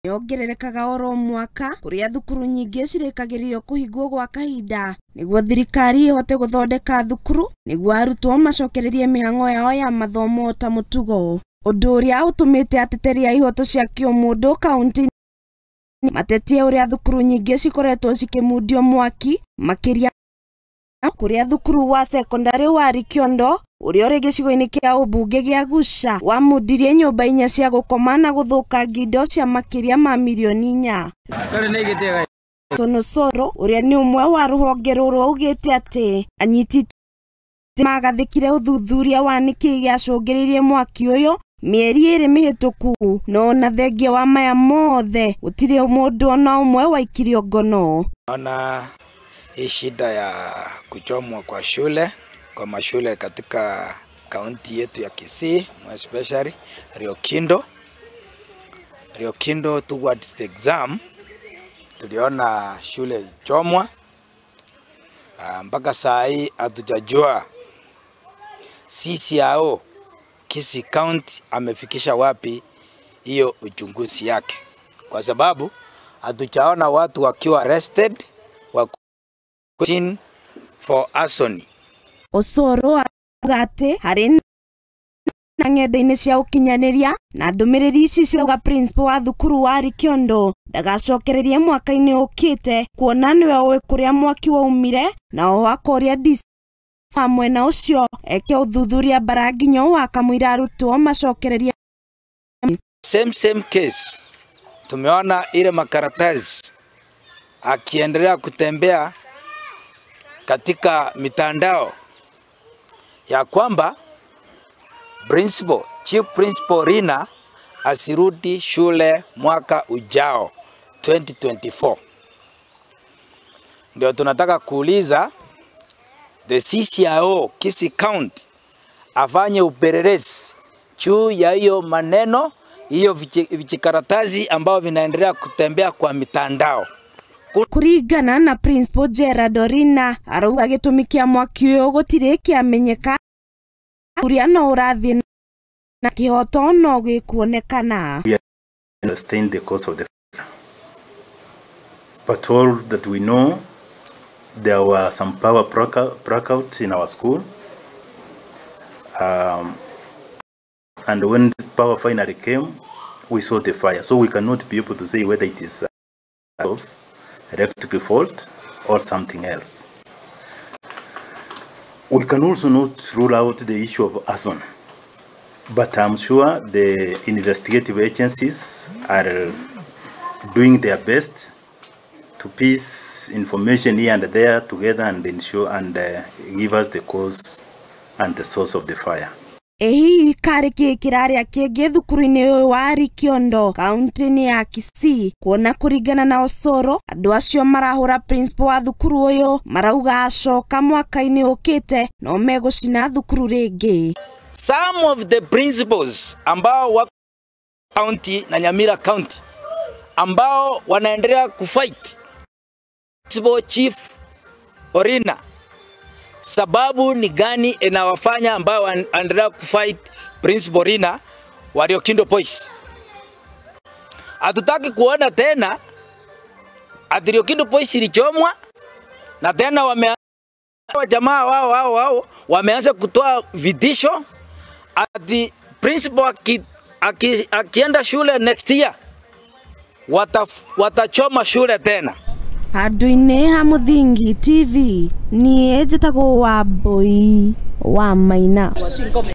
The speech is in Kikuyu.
Yongererekaga oro mwaka kuria thukuru nyingi cirikagiririo kuhingwo gwa kahinda niguo thirikari ihote guthondeka thukuru niguo arutwo macokererie mihango yao ya mathomo ta mutugo. Undu uria utumite ateteri a ihoto cia kiumundu kaunti matetie uria thukuru nyingi cikoretwo cikimundio mwaki makiria kuria thukuru wa sekondari wa Rikiondo uria uri gicigo-ini kia ubunge gia Guca wamundirie nyumba inya cia gukoma na guthukangia indo cia makiria ma mirioni 4. Tonosoro uria ni umwe wa ruhonge ruru augite ati anyiti magathikire uthuthuria wa niki giacungiririe mwaki uyu mieri 2 mihituku no na thengia wa maya mothe gutiri mundu ona umwe waikirio ngono. Ona hii shida ya kuchomwa kwa shule, kwa mashule katika kaunti yetu ya Kisii, especially Riokindo. Riokindo towards the exam tuliona shule ichomwa. Mpaka saa hii hatujajua CCIO Kisii County amefikisha wapi hiyo uchunguzi yake, kwa sababu hatujaona watu wakiwa arrested wa for arson. Osoro ate hari na ng'enda-inĩ cia ũkinyanĩria na ndũmĩrĩri ici cirauga principal wa thukuru wa Rikiondo ndagacokererie mwaka-inĩ ũkĩte kuona nĩwe ũĩ kũrĩa mwaki waumire na oho akoria DC wa mwena ũcio eke ũthuthuria bara nginya ũũ akamwĩra arutwo macokererie. Same case tumeona ile makaratasi akiendelea kutembea katika mitandao ya kwamba principal, Chief Principal Rina asirudi shule mwaka ujao 2024. Ndio tunataka kuuliza the CCIO Kisii County afanye upelelezi juu ya hiyo maneno, hiyo vijikaratasi ambao vinaendelea kutembea kwa mitandao. Kuringana na Principal Gerard Orina arauga gĩtũmi kĩa mwaki ũyũ gũtirĩ kĩamenyeka ũrĩa no ũrathiĩ na kĩhoto no gĩkuonekana. We understand the cause of the fire, but all that we know, there were some power blackouts in our school, and when the power finally came, we saw the fire. So we cannot be able to say whether it is of electric fault or something else. We can also not rule out the issue of arson, but I'm sure the investigative agencies are doing their best to piece information here and there together and ensure and give us the cause and the source of the fire. Ĩ hihi karĩ kĩ kĩrarĩa kĩngĩ thukuru-inĩ ũyũ wa Rikiondo kaunti-inĩ ya Kisii kuona kũringana na Osoro andũ acio marahũra principal wa thukuru ũyũ marauga acoka mwaka-inĩ ũkĩte no megũcina thukuru rĩngĩ. Some of the principals ambao wako county na Nyamira County ambao wanaendelea kufight Principal Chief Orina, sababu ni gani inawafanya ambao wanaendelea kufight Principal Orina wa Riokindo Boys? Hatutaki kuona tena ati Riokindo Boys ilichomwa na tena jamaa wao wameanza kutoa vitisho ati principal akienda shule next year watachoma shule tena. Handũ-inĩ ha Mũthingi TV niĩ njĩtagwo Wambui wa Maina.